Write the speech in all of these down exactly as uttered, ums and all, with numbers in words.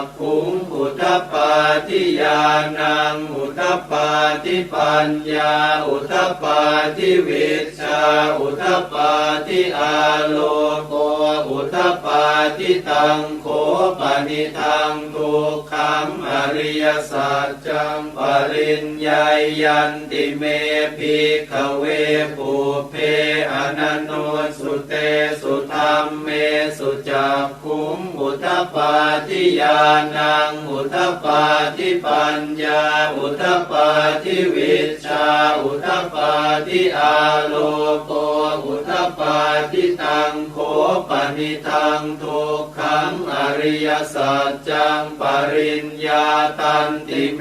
กขุง อุทปาทิญาณัง อุทปาทิปัญญา อุทปาทิวิชชา อุทปาทิอาโลโก อุทปาทิ ตังโข ปะนิทัง ทุกขัง อริยสัจจัง ปะริญญายันติ เม ภิกขเว ปุพเพ อนะนุสสุเตสุ ธัมเมสุ จัก กขุง อุทปาทิญาณัง อุทปาทิปัญญา อุทปาทิวิชชา อุทปาทิอาโลโก อุทปาทิ ตังโข ปะนิทัง ทุกขัง อริยสัจจัง ปะริญญาตันติ เม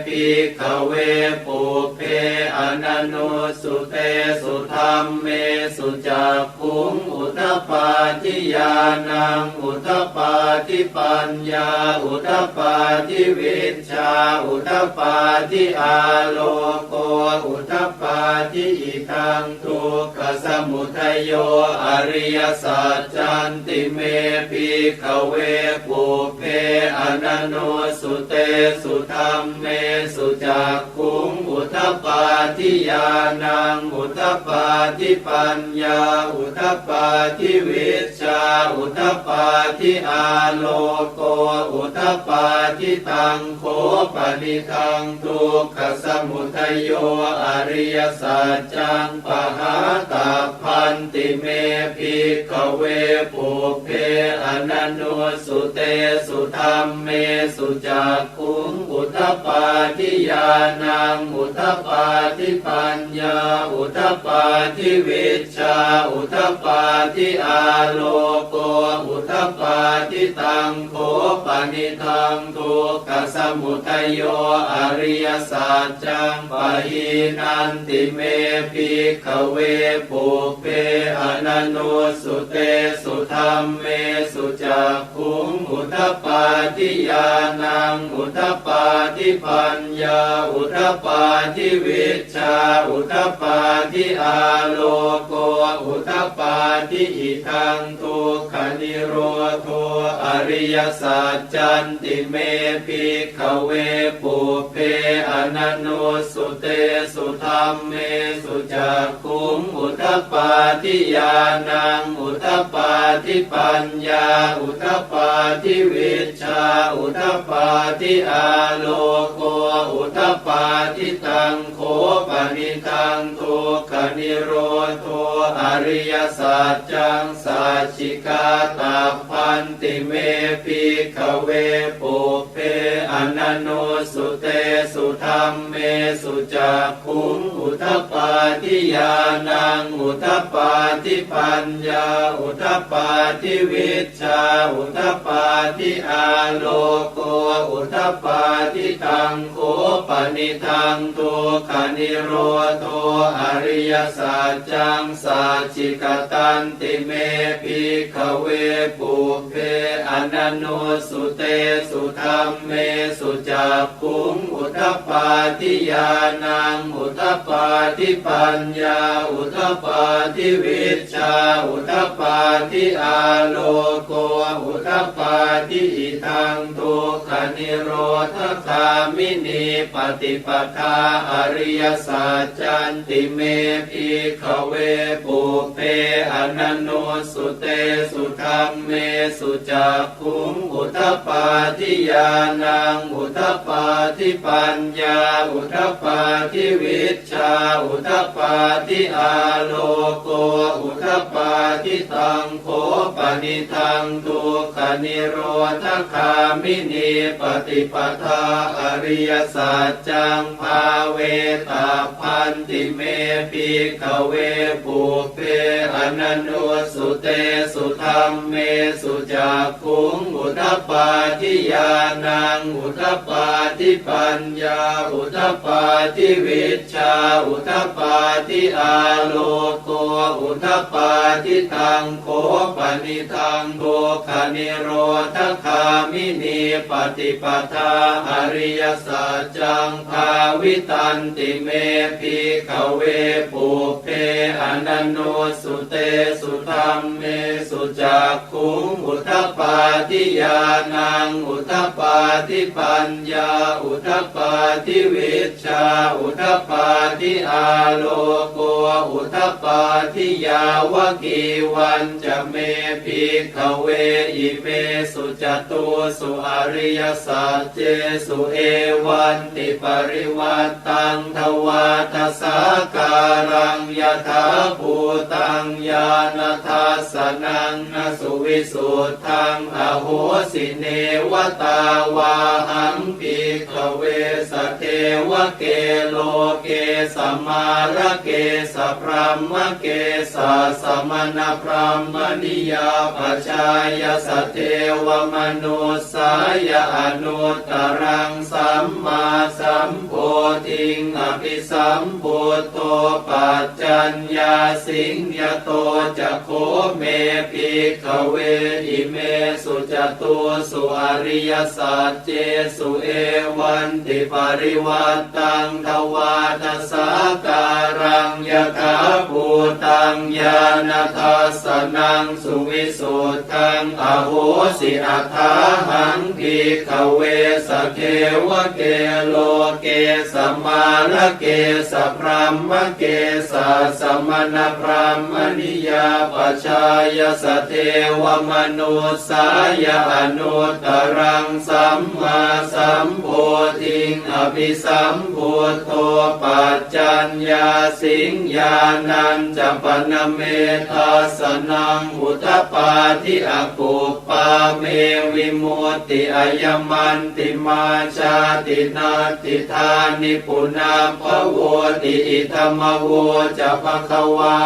ภิกขเว ปุพเพ อนะนุสสุเตสุ ธัมเมสุ จัก กขุง อุทปาทิญาณัง อุทปาทิปัญญา อุทปาทิวิชชา อุทปาทิอาโลโก อุทปาทิ อิทัง ทุกขสมุทโย อริยสัจจันติ เม ภิกขเว ปุพเพ อนะนุสสุเตสุ ธัมเมสุ จัก กขุง อุทปาทิญาณัง อุทปาทิปัญญา อุทปาทิวิชชา อุทปาทิอาโลโก อุทปาทิ ตังโข ปะนิทัง ทุกขสมุทโย อริยสัจจัง ปะหาตัพพันติ เม ภิกขเว ปุพเพ อนะนุสสุเตสุ ธัมเมสุ จัก กขุง อุทปาทิญาณัง อุทปาทิปัญญา อุทปาทิวิชชา อุทปาทิอาโลโก อุทปาทิ ตังโข ปะนิทัง ทุกขสมุทโย อริยสัจจัง ปะหาตัพพันติ เม ภิกขเว ปุพเพ อนะนุสสุเตสุ ธัมเมสุ จัก กขุง อุทปาทิญาณัง อุทปาทิปัญญา อุทปาทิวิชชา อุทปาทิอาโลโก อุทปาทิ อิทัง ทุกขนิโรโธ อริยสัจจันติ เม ภิกขเว ปุพเพ อนะนุสสุเตสุ ธัมเมสุ จัก กขุง อุทปาทิญาณัง อุทปาทิปัญญา อุทปาทิวิชชา อุทปาทิอาโลโก อุทปาทิ ตังโข ปะนิทัง ทุกขนิโรโธ อริยสัจจัง สัจฉิกาตัพพันติ เม ภิกขเว ปุพเพ อนะนุสสุเตสุ ธัมเมสุ จัก กขุง อุทปาทิญาณัง อุทปาทิปัญญา อุทปาทิวิชชา อุทปาทิอาโลโก อุทปาทิ ตังโข ปะนิทัง ทุกขนิโรโธ อริยสัจจัง สัจฉิกตันติ เม ภิกขเว ปุพเพ อนะนุสสุเตสุ ธัมเมสุ จัก กขุง อุทปาทิญาณัง อุทปาทิปัญญา อุทปาทิวิชชา อุทปาทิอาโลโก อุทปาทิ อิทัง ทุกขนิโรธคามินีปฏิปทา อริยสัจจันติ เม ภิกขเว ปุพเพ อนะนุสสุเตสุ ธัมเมสุ จัก กขุง อุทปาทิญาณัง อุทปาทิปัญญา อุทปาทิวิชชา อุทปาทิอาโลโก อุทปาทิ ตังโข ปะนิทัง ทุกขนิโรธคามินีปฏิปทา อริยสัจจัง ภาเวตัพพันติ เม ภิกขเว ปุพเพ อนะนุสสุเตสุ ธัมเมสุ จัก กขุง อุทปาทิญาณัง อุ udapādi paññā udapādi vijjā udapādi āloko udapādi. Taṃ kho panidaṃ dukkhanirodhagāminī paṭipadā ariyasaccaṃ bhāvitanti me bhikkhave pubbe ananussutesu dhammesu cakkhuṃ udapādi ñāṇaṃ udapādi paññā udapādi vijjā udapādi āloko udapādi. Yāvakīvañca me bhikkhave imesu catūsu ariyasaccesu evantiparivaṭṭaṃ dvādasākāraṃ yathābhūtaṃ ñāṇadassanaṃ na suvisuddhaṃ ahosi. Neva tāvāhaṃ bhikkhave sadevake loke samārake sabrahmake sassamaṇabrāhmaṇiyā pajāya sadevamanussāya anuttaraṃ sammāsambodhiṃ abhisambuddho paccaññāsiṃ. Yato ca kho me bhikkhave imesu catūsu ariyasaccesu evantiparivaṭṭaṃ dvādasākāraṃ yathābhūtaṃ ñāṇadassanaṃ suvisuddhaṃ ahosi. Athāhaṃ bhikkhave sadevake loke samārake sabrahmake sassamaṇabrāhmaṇiyā pajāya sadevamanussāya anuttaraṃ sammāsambodhiṃ abhisambuddho paccaññāsiṃ. Ñāṇañca pana me dassanaṃ udapādi akup pā me vimutti ayamantimā jāti natthidāni punabbhavoti. Idamavoca bhagavā.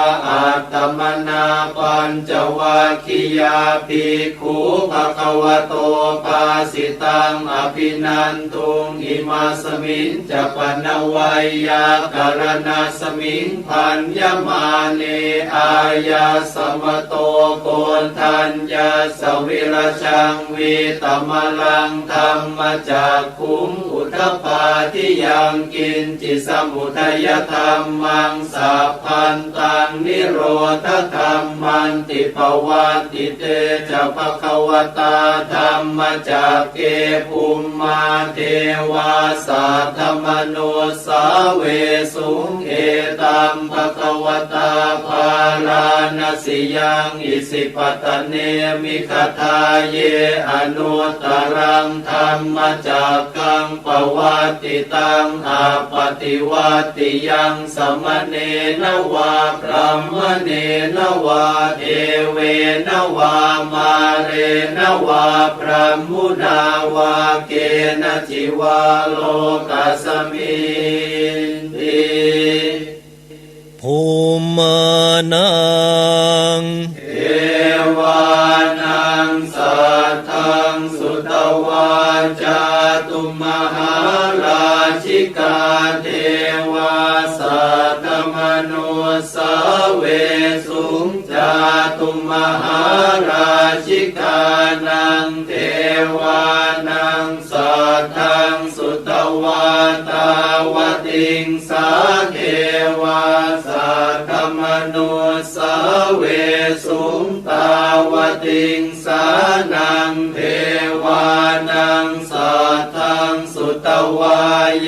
Attamanā pañcavaggiyā bhikkhū bhagavato bhāsitaṃ abhinanduṃ. Imasmiñca pana veyyākaraṇasmiṃ bhaññamāne āyasmato koṇḍaññassa virajaṃ vītamalaṃ dhammacakkhuṃ udapādi yaṅkiñci samudayadhammaṃ sabbantaṃ nirodhadhammanti. Pavattite ca bhagavatā dhammacakke bhummā devā saddamanussāvesuṃ. Etaṃ bhagavatā bārāṇasiyaṃ isipatane migadāye anuttaraṃ dhammacakkaṃ pavattitaṃ appaṭivattiyaṃ samaṇena vā brāhmaṇena vā devena vā mārena vā brahmunā vā kenaci vā lokasminti. Bhummānaṃ devānaṃ saddaṃ sutvā cātummahārājikā devā saddamanussāvesuṃ. Cātummahārājikānaṃ devānaṃ saddaṃ sutvā tāvatiṃsā devā saddamanussāvesuṃ. Tāvatiṃsānaṃ devānaṃ saddaṃ sutvā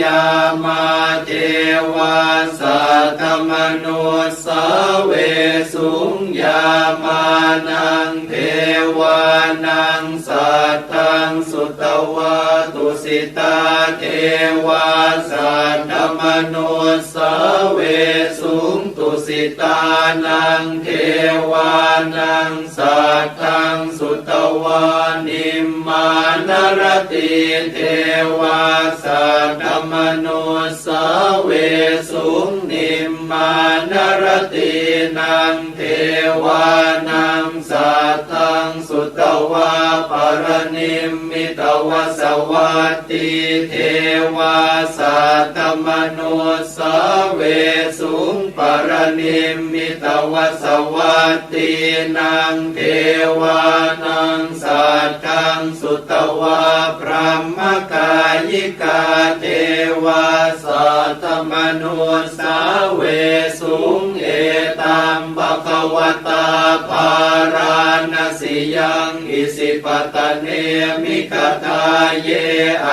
yāmā devā saddamanussāvesuṃ. Yāmānaṃ devānaṃ saddaṃ sutvā tusitā devā saddamanussāvesuṃ. Tusitānaṃ devānaṃ saddaṃ sutvā nimmānaratī devā saddamanussāvesuṃ. Nimmānaratīnaṃ devānaṃ saddaṃ sutvā paranimmitavasavattī devā saddamanussāvesuṃ. Paranimmitavasavattīnaṃ devānaṃ saddaṃ sutvā brahmakāyikā devā saddamanussāvesuṃ. Etaṃ bhagavatā bārāṇasiyaṃ isipatane migadāye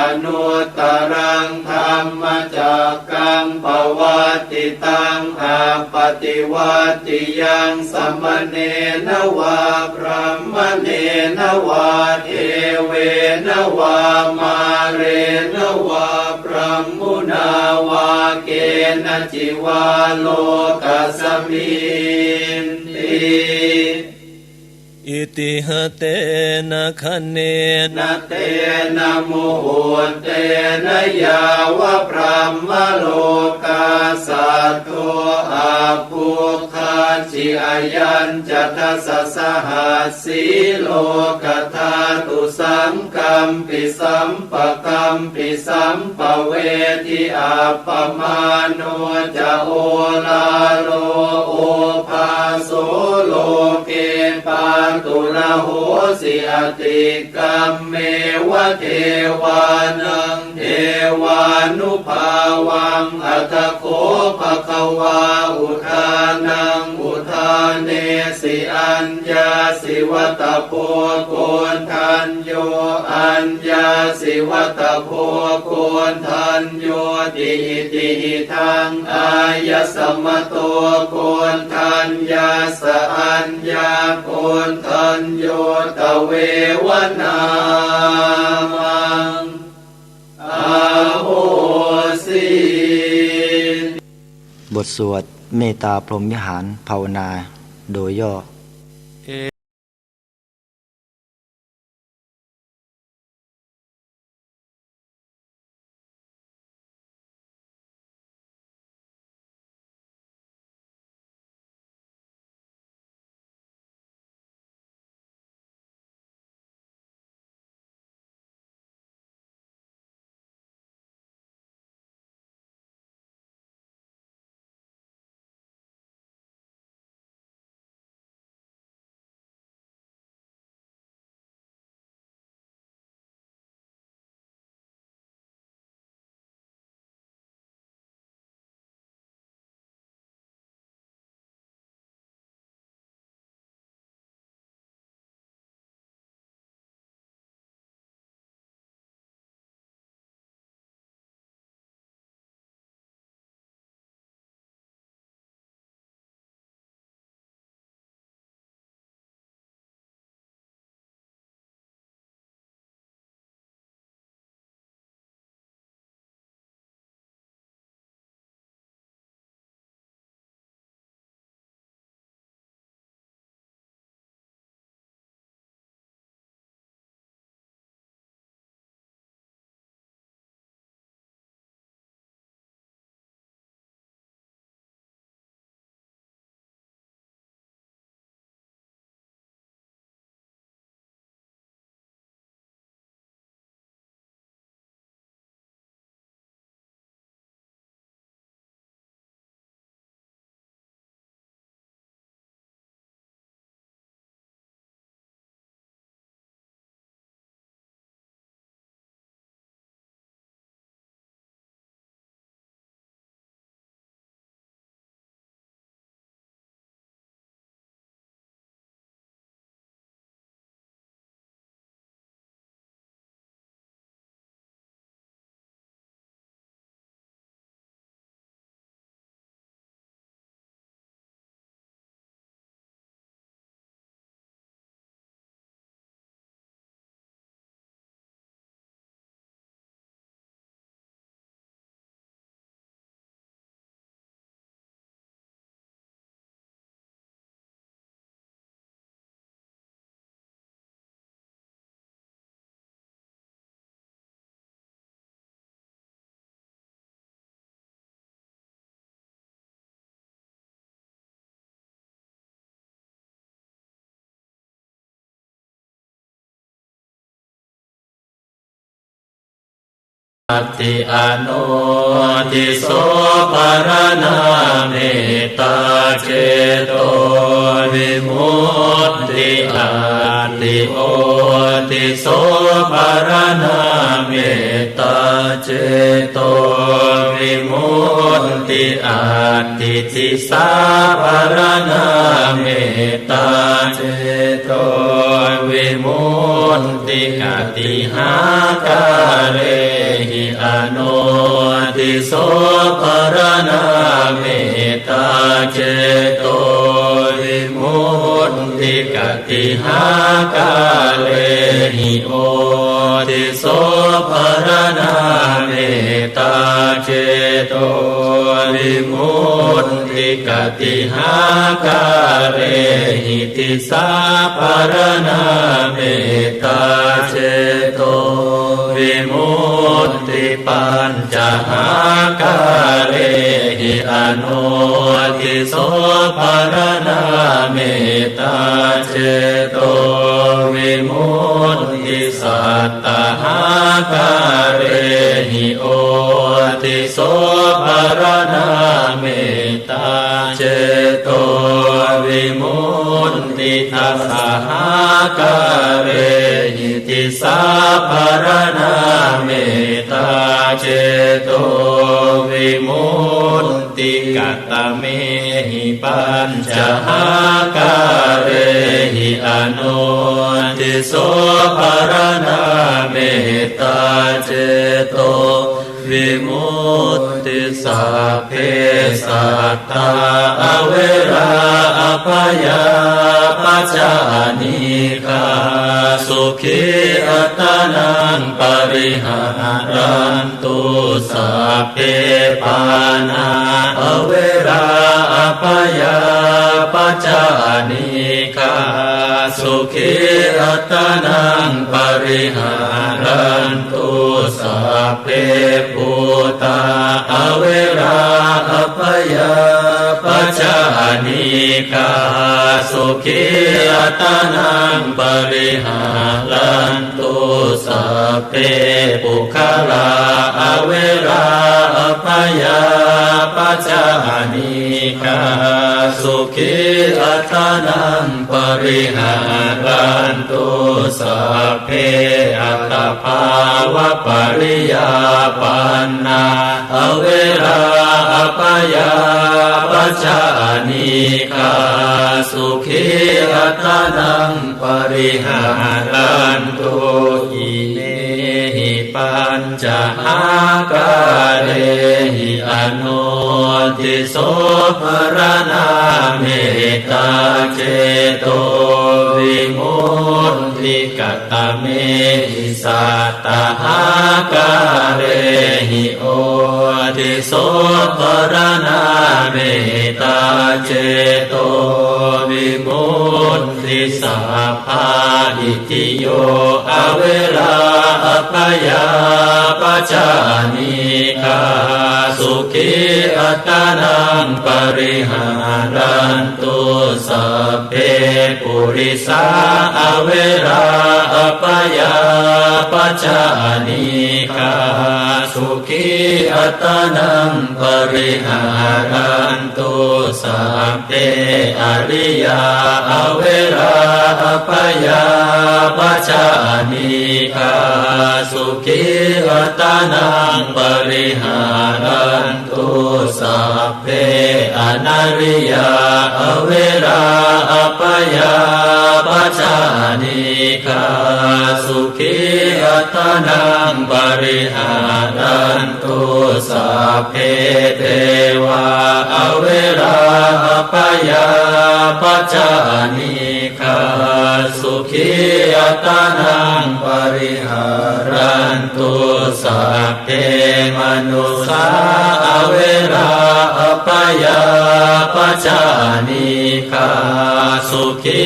anuttaraṃ dhammacakkaṃ pavattitaṃ appaṭivattiyaṃ samaṇena vā brāhmaṇena vā devena vā mārena vā brahmunā vā kenaci vā lokasminti. Itiha tena khaṇena tena muhuttena yāva brahmalokā saddo abbhuggacchi. Ayañca dasasahassī lokadhātu saṅkampi sampakampi sampavedhi. Appamāṇo ca oḷāro obhāso loke pāturahosi atikkammeva devānaṃ devānubhāvaṃ. Atha kho bhagavā udānaṃ udānesi: Aññāsi vata bho koṇḍañño, aññāsi vata bho koṇḍaññoti. Itihidaṃ āyasmato koṇḍaññassa aññākoṇḍañño tveva nāmaṃ ahosi. บทสวดเมตตาพรหมวิหารภาวนาโดยย่อ atthi, anodhiso pharaṇā mettā ceto vimutti atthi, odhiso pharaṇā mettā ceto vimutti atthi, disā pharaṇā mettā ceto vimutti, kaṭṭhihākārehi anodhiso pharaṇā mettā ceto vimutti, kaṭṭhihākārehi odhiso pharaṇā mettā ceto vimutti, kaṭṭhihākārehi disā pharaṇā mettā ceto vimutti, pañ cahākārehi anodhiso pharaṇā mettā ceto vimutti, sattahākārehi odhiso pharaṇā mettā ceto vimutti, dasahākārehi disā pharaṇā mettā ceto vimutti, katamehi pañcahākārehi anodhiso pharaṇā mettā ceto vimutti, sabbe sattā averā abyāpajjhā anīghā sukhī attānaṃ pariharantu. Sabbe pāṇā averā abyāpajjhā anīghā sukhī attānaṃ pariharantu. Sabbe bhūtā averā abyāpajjhā anīghā sukhī attānaṃ pariharantu. Sabbe puggalā averā abyāpajjhā anīghā sukhī attānaṃ pariharantu. Sabbe attabhāvapariyāpannā averā abyāpajjhā anīghā sukhī attānaṃ pariharantu. Imehi pañcahākārehi anodhiso pharaṇā mettā ceto vimutti. Katamehi sattahākārehi odhiso pharaṇā mettā ceto vimutti. Sabbā itthiyo averā abyāpajjhā anīghā sukhī attānaṃ pariharantu. Sabbe purisā averā abyāpajjhā anīghā sukhī attānaṃ pariharantu. Sabbe ariyā averā abyāpajjhā anīghā sukhī attānaṃ pariharantu. Sabbe anariyā averā abyāpajjhā anīghā sukhī attānaṃ pariharantu. Sabbe devā averā abyāpajjhā anīghā sukhī attānaṃ pariharantu. Sabbe manussā averā abyāpajjhā anīghā sukhī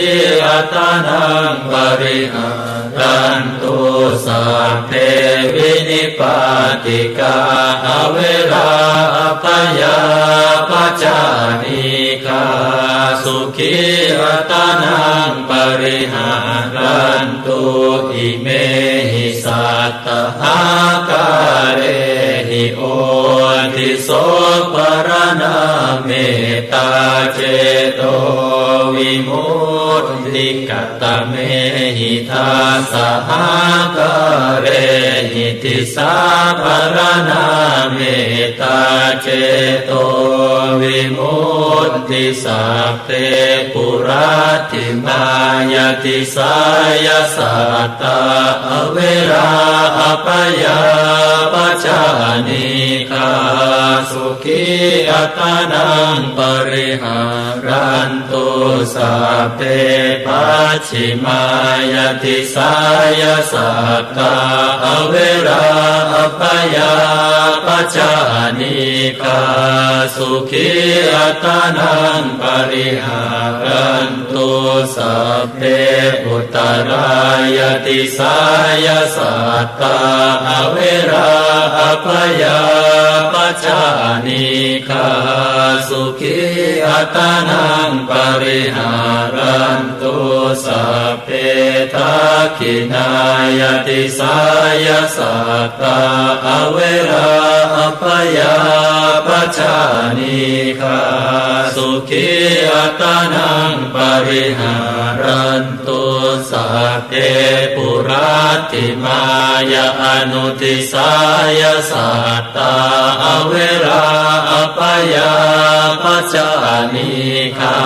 attānaṃ pariharantu. Sabbe vinipātikā averā abyāpajjhā anīghā sukhī attānaṃ pariharantu. Imehi sat สหาการะหิ โอติโส ปะระณาเมตตาเจโตวิมุตติ กะตะเมหิ ทาสหาการะหิ ติสสา ปะระณาเมตตาเจโตวิมุตติ สัพเพปุรัตถิมายะ ติสสายะ สัตตา อะเวรา อะพยาปะจา อเนกา สุขี อัตตานัง ปะริหารันตุ สัพเพปัจฉิมายะ ติสสายะ สัตตา อะเวรา อะพยาปะจา อเนกา สุขี อัตตานัง ปะริหารันตุ สัพเพอุตตรายะ ติสสายะ สัตตา อะเวรา อะพยาปะจา อเนกา สุขี อัตตานัง ปะริหารันตุ สัพเพทักขิณายะ ติสสายะ สัตตา อะเวรา อะพยาปะจา อเนกา สุขี อัตตานัง ปะริหารัน ตุ สัพเพปุรัตถิมายะ อนุติสสายะ สัตตา อะเวรา อะพยาปะจา อเนกา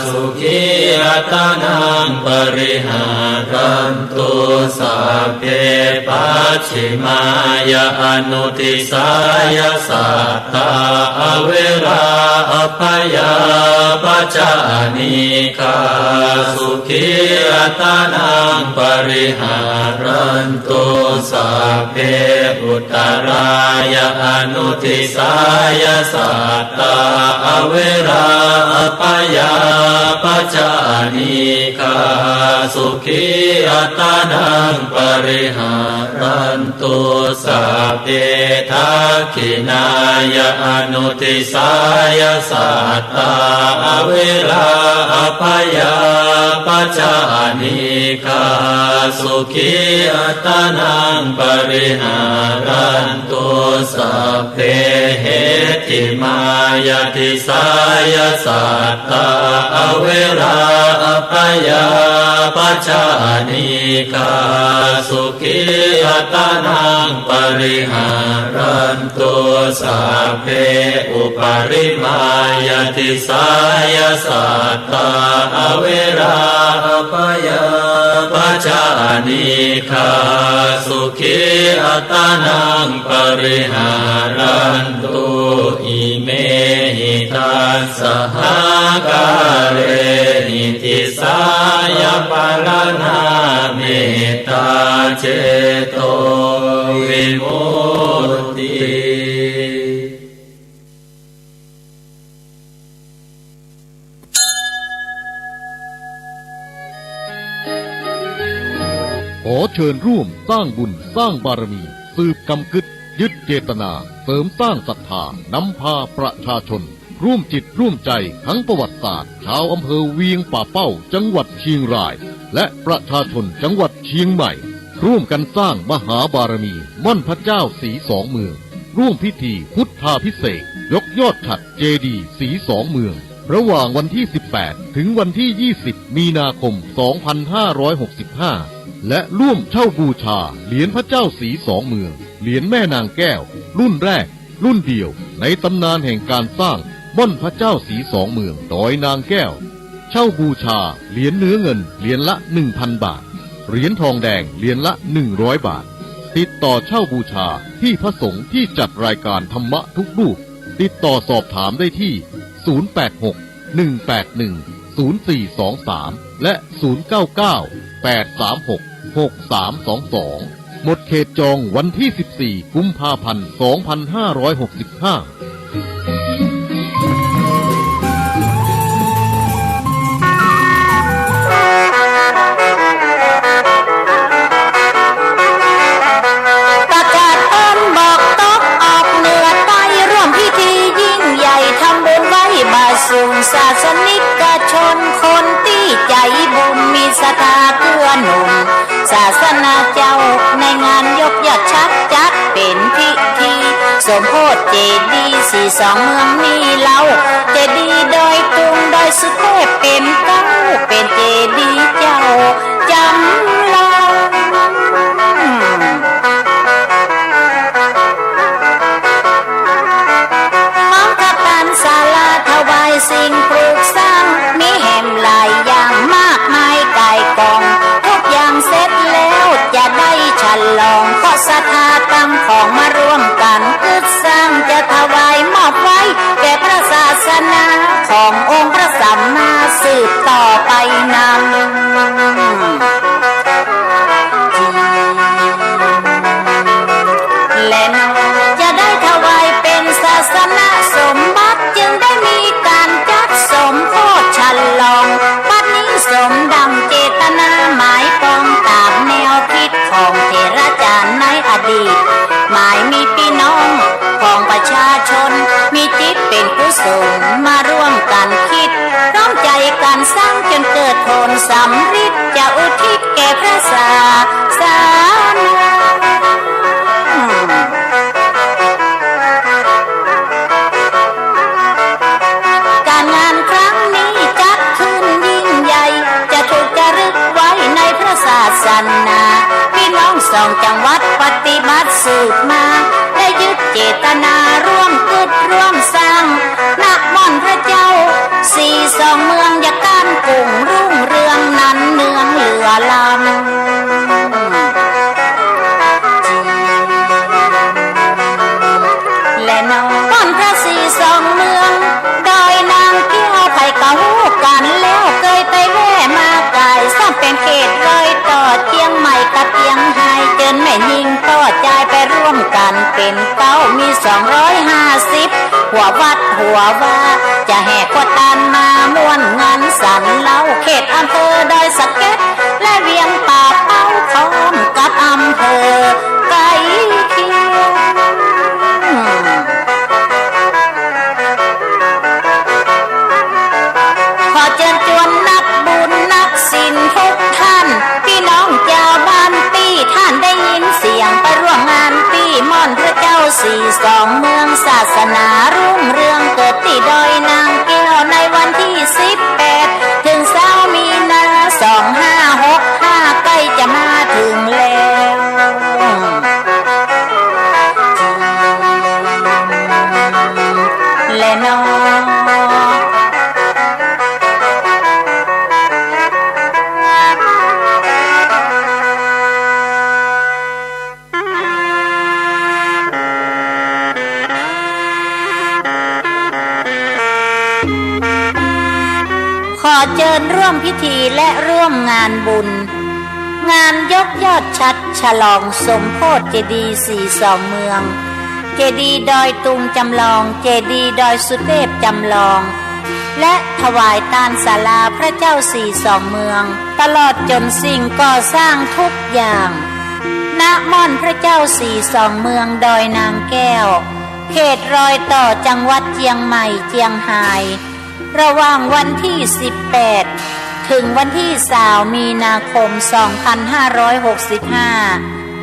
สุขี อัตตานัง ปะริหารันตุ สัพเพปัจฉิมายะ อนุติสสายะ สัตตา อะเวรา อะพยาปะจา อเนกา สุขี อัตตานัง ปะริหารันตุ สัพเพอุตตรายะ อนุติสสายะ สัตตา อะเวรา อะพยาปะจา อเนกา สุขี อัตตานัง ปะริหารัน ตุ สัพเพทักขิณายะ อนุติสสายะ สัตตา อะเวรา อะพยาปะจา อเนกา สุขี อัตตานัง ปะริหารันตุ สัพเพเหตถิมายะ ติสสายะ สัตตา อะเวรา อะพยาปะจา อเนกา สุขี อัตตานัง ปะริหารันตุ สัพเพอุปริมายะ ติสสายะ สัตตา อะเวรา อะพยาปะจา อเนกา สุขี อัตตานัง ปะริหารันตุ อิเมหิ ทัสสหาการะหิ ติสสายะ ปะระณาเมตตาเจโตวิมุตติ ขอเชิญร่วมสร้างบุญสร้างบารมี สืบกำกึ๊ด ยึดเจตนา เสริมสร้างศรัทธา นำพาประชาชน ร่วมจิตร่วมใจ ครั้งประวัติศาสตร์ ชาวอำเภอเวียงป่าเป้า จังหวัดเชียงราย และประชาชนจังหวัดเชียงใหม่ ร่วมกันสร้างมหาบารมี ม่อนพระเจ้าศรีสองเมือง ร่วมพิธีพุทธาภิเษก ยกยอดฉัตรเจดีย์ศรีสองเมือง ระหว่างวันที่สิบแปด ถึงวันที่ยี่สิบ มีนาคม สองพันห้าร้อยหกสิบห้า และร่วมเช่าบูชาเหรียญพระเจ้าศรีสองเมือง เหรียญแม่นางแก้ว รุ่นแรก รุ่นเดียว ในตำนานแห่งการสร้างม่อนพระเจ้าศรีสองเมือง ดอยนางแก้ว เช่าบูชาเหรียญเนื้อเงินเหรียญละ หนึ่งพัน บาท เหรียญทองแดงเหรียญละ หนึ่งร้อย บาท ติดต่อเช่าบูชาที่พระสงฆ์ที่จัดรายการธรรมะทุกรูป ติดต่อสอบถามได้ที่ ศูนย์แปดหก หนึ่งแปดหนึ่ง ศูนย์สี่สองสาม และ ศูนย์เก้าเก้า แปดสามหก หกสามสองสอง หมดเขตจองวันที่สิบสี่ กุมภาพันธ์ สองพันห้าร้อยหกสิบห้า ประกาศตนบอกตกออกเหนือใต้ ร่วมพิธียิ่งใหญ่ทำบุญไหว้บาทสูง ศาสนิกชนคนตี้ใจบุญ มีศรัทธาเกื้อหนุนศาสนาเจ้า ในงานยกยอ สมโภชเจดีย์สี่สองเมืองนี้เล่า เจดีย์ดอยตุงดอยสุเทพเป๋นเก๊า เป๋นเจดีย์เจ้าจำลอง พร้อมกับตานศาลาถวายสิ่งปลูกสร้าง มีแหมหลายอย่างมากมายก่ายกอง ทุกอย่างเสร็จแล้วจะได้ฉลอง เพราะศรัทธาตั้งของมาร่วมกั๋น กึ๊ดสร้างจะถวายมอบไว้ แก่พระศาสนาขององค์พระสัมมาสืบต่อไปนั้น และจะได้ถวายเป๋นศาสนสมบัติ จึงได้มีก๋านจัดสมโภชฉลอง บัดนี้สมดังเจตนาหมายปอง ต๋ามแนวคิดของเถราจ๋ารย์ในอดีต หมายมีปี้น้องของประชาชน มีจิตเป๋นกุศลมาร่วมกั๋นคิด พร้อมใจ๋กั๋นสร้างจ๋นเกิดผลสำริด จะอุทิศแก่พระศาสนา ก๋านงานครั้งนี้จัดขึ้นยิ่งใหญ่ จะถูกจารึกไว้ในพระศาสนา ปี้น้องสองจังหวัดปฏิบัติสืบมา ได้ยึดเจตนาร่วมกึ๊ดร่วมสร้าง นะม่อนพระเจ้าสี่สองเมือง อย่าก้านกุ่งรุ่งเรืองนันเนืองเหลือล้ำ และนะม่อนพระสี่สองเมือง ดอยนางแก้ว ใผก็ฮู้กั๋นแล้ว เกยไปแว่มาก่าย ซ้ำเป๋นเขตรอยต่อเจียงใหม่กับเจียงฮาย เจิญแม่ญิงป้อจายไปร่วมกั๋นเป๋นเก๊า มีสองร้อยห้าสิบ หัววัดหัววา จะแห่ขวัญตานมาม่วนงานสรรค์เล่า เขตอำเภอดอยสะเก็ด และเวียงป่าเป้า พร้อมกับอำเภอใก้เคียง ขอเจิญจวนนักบุญนักศิลป์ทุกท่าน ปี้น้องจาวบ้านตี้ ท่านได้ยินเสียงไปร่วมงานตี้ม่อนพระเจ้าสี่สองเมือง ศาสนารุ่งเรืองเกิดตี้ดอยนางแก้ว ในวันตี้สิบแปด เถิงซาวมีนา สองห้าหกห้า ใก้จะมาเถิงแล้ว และน้อง ขอเจิญร่วมพิธีและร่วมงานบุญ งานยกยอดฉัตรฉลองสมโภชเจดีย์สี่สองเมือง เจดีย์ดอยตุงจำลอง เจดีย์ดอยสุเทพจำลอง และถวายตานศาลาพระเจ้าสี่สองเมือง ตลอดจ๋นสิ่งก่อสร้างทุกอย่าง ณ ม่อนพระเจ้าสี่สองเมืองดอยนางแก้ว เขตรอยต่อจังหวัดเจียงใหม่เจียงฮาย ระหว่างวันตี้สิบแปด เถิงวันตี้ซาวมีนาคม สองพันห้าร้อยหกสิบห้า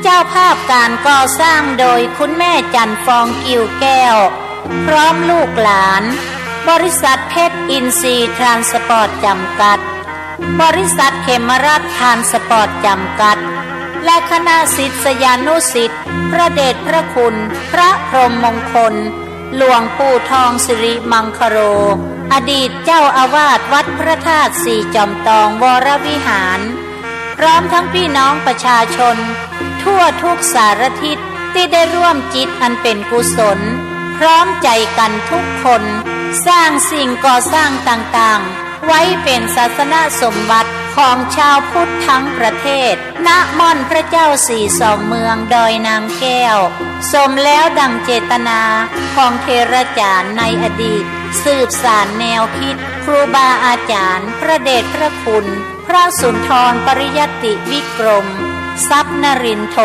เจ้าภาพก๋านก่อสร้างโดยคุณแม่จันทร์ฟอง กิ่วแก้ว พร้อมลูกหลาน บริษัทเพชรอินทรีย์ทรานสปอร์ตจำกัด บริษัทเขมรัตน์ทรานสปอร์ตจำกัด และคณะศิษยานุศิษย์ พระเดชพระคุณ พระพรหมมงคล หลวงปู่ทองสิริมังคโล อดีตเจ้าอาวาสวัดพระธาตุสี่จอมตองวรวิหาร พร้อมทั้งพี่น้องประชาชนทั่วทุกสารทิศ ตี้ได้ร่วมจิตอันเป๋นกุศล พร้อมใจ๋กั๋นทุกคน สร้างสิ่งก่อสร้างต่างๆ ไว้เป๋นศาสนสมบัติของชาวพุทธทั้งประเทศ ณ ม่อนพระเจ้าสี่สองเมืองดอยนางแก้ว สมแล้วดั่งเจตนาของเถราจ๋ารย์ในอดีต สืบสานแนวคิดครูบาอาจ๋ารย์ พระเดชพระคุณ พระสุนทรปริยัตติวิกรม ทรัพย์นรินโท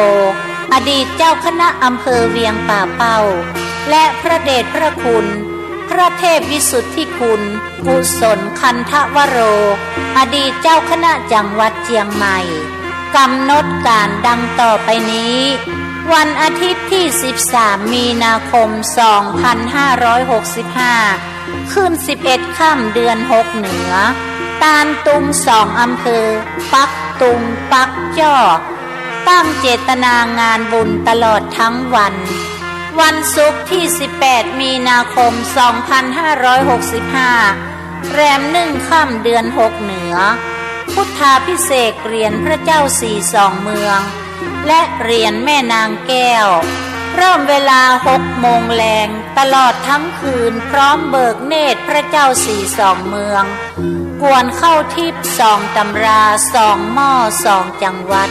อดีตเจ้าคณะอำเภอเวียงป่าเป้า และพระเดชพระคุณ พระเทพวิสุทธิคุณ กุศลคันธวโร อดีตเจ้าคณะจังหวัดเจียงใหม่ ก๋ำหนดก๋านดังต่อไปนี้ วันอาทิตย์ตี้สิบสามมีนาคมสองพันห้าร้อยหกสิบห้า ขึ้นสิบเอ็ดค่ำเดือนหกเหนือ ตานตุงสองอำเภอ ปักตุง ปักจ้อ ตั้งเจตนางานบุญตลอดทั้งวัน วันศุกร์ตี้สิบแปดมีนาคมสองพันห้าร้อยหกสิบห้า แรมหนึ่งค่ำเดือนหกเหนือ พุทธาภิเษกเหรียญพระเจ้าสี่สองเมือง และเหรียญแม่นางแก้ว เริ่มเวลาหกโมงแลง ตลอดทั้งคืน พร้อมเบิกเนตรพระเจ้าสี่สองเมือง กวนเข้าทิพย์สองตำรา สองหม้อ สองจังหวัด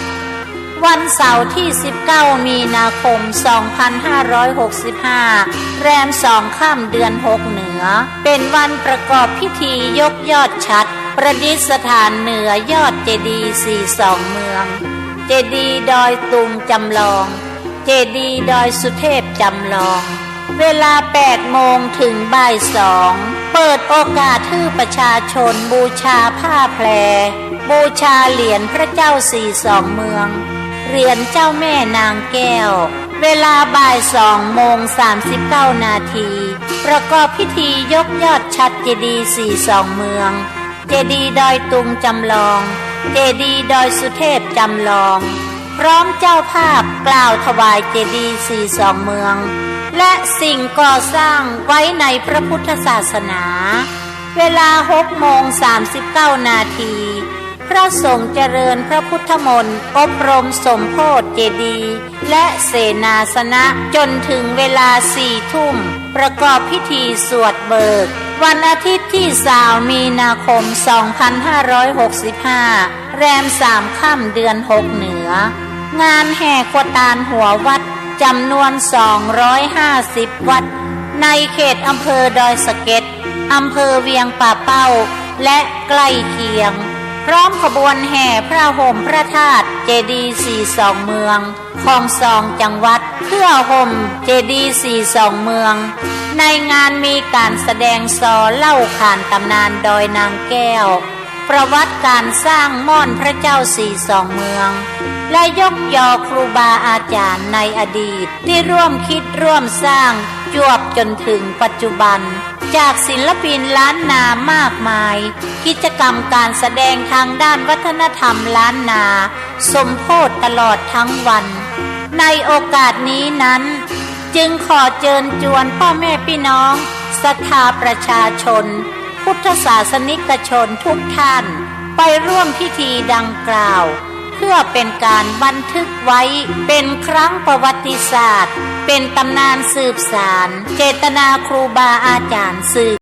วันเสาร์ตี้สิบเก้ามีนาคมสองพันห้าร้อยหกสิบห้า แรมสองค่ำเดือนหกเหนือ เป๋นวันประกอบพิธียกยอดฉัตร ประดิษฐานเหนือยอดเจดีย์สี่สองเมือง เจดีย์ดอยตุงจำลอง เจดีย์ดอยสุเทพจำลอง เวลาแปดโมงถึงบ่ายสอง เปิดโอกาสหื้อประชาชนบูชาผ้าแพร บูชาเหรียญพระเจ้าสี่สองเมือง เหรียญเจ้าแม่นางแก้ว เวลาบ่ายสองโมงสามสิบเก้านาที ประกอบพิธียกยอดฉัตรเจดีย์สี่สองเมือง เจดีย์ดอยตุงจำลอง เจดีย์ดอยสุเทพจำลอง พร้อมเจ้าภาพกล่าวถวายเจดีย์สี่สองเมือง และสิ่งก่อสร้างไว้ในพระพุทธศาสนา เวลาหกโมงสามสิบเก้านาที พระสงฆ์เจริญพระพุทธมนต์ อบรมสมโภชน์เจดีย์ และเสนาสนะ จ๋นถึงเวลาสี่ทุ่ม ประกอบพิธีสวดเบิก วันอาทิตย์ตี้สามมีนาคมสองพันห้าร้อยหกสิบห้า แรมสามค่ำเดือนหกเหนือ งานแห่ขวัตารหัววัดจ๋ำนวนสองร้อยห้าสิบวัด ในเขตอำเภอดอยสะเก็ด อำเภอเวียงป่าเป้า และใกล้เคียง พร้อมขบวนแห่พระห่มพระธาตุเจดีย์สี่สองเมือง ของสองจังหวัด เพื่อห่มเจดีย์สี่สองเมือง ในงานมีก๋านแสดงซอเล่าขานต๋ำนานดอยนางแก้ว ประวัติก๋านสร้างม่อนพระเจ้าสี่สองเมือง และยกยอครูบาอาจ๋ารย์ในอดีต ตี้ร่วมคิดร่วมสร้างจวบจ๋นถึงปัจจุบัน จากศิลปินล้านนามากมาย กิจกรรมก๋านแสดงตางด้านวัฒนธรรมล้านนา สมโภชน์ตลอดทั้งวัน ในโอกาสนี้นั้น จึงขอเจิญจวนป้อแม่ปี้น้อง ศรัทธาประชาชน พุทธศาสนิกชนทุกท่าน ไปร่วมพิธีดังกล่าว เพื่อเป๋นก๋านบันทึกไว้เป๋นครั้งประวัติศาสตร์ เป๋นต๋ำนานสืบสาน เจตนาครูบาอาจ๋ารย์สืบ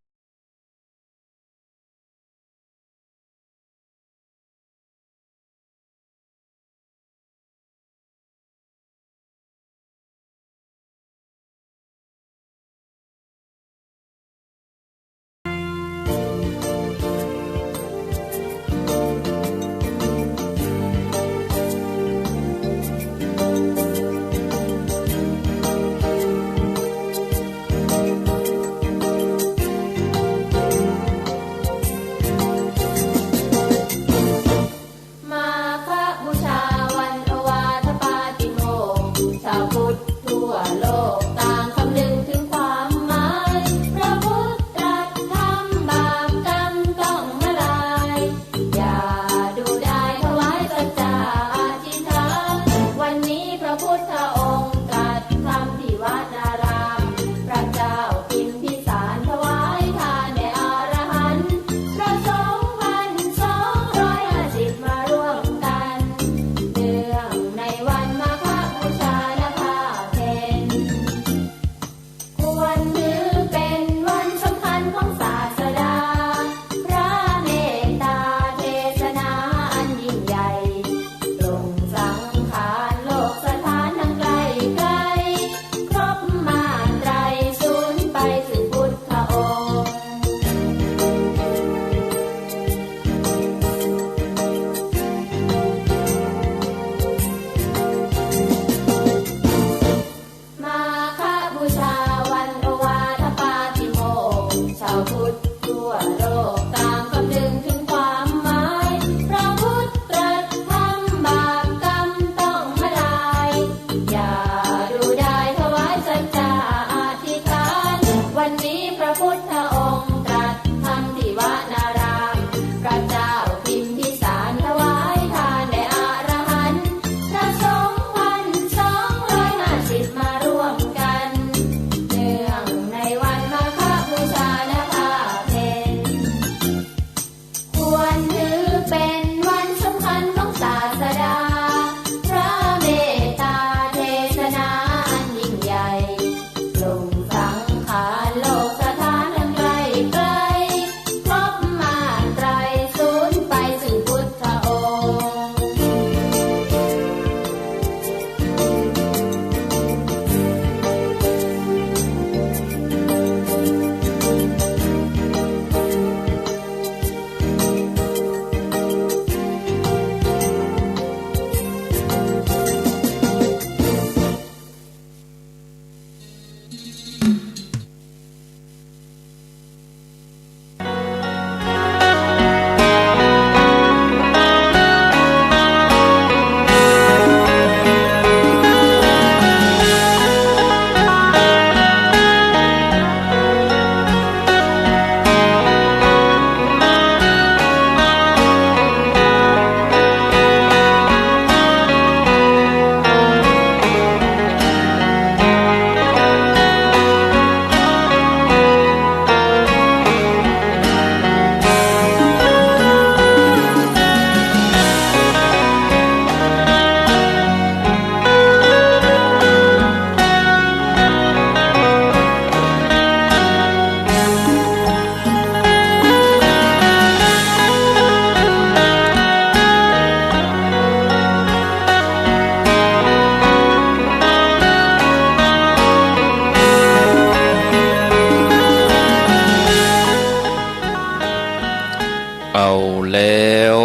เอาแล้ว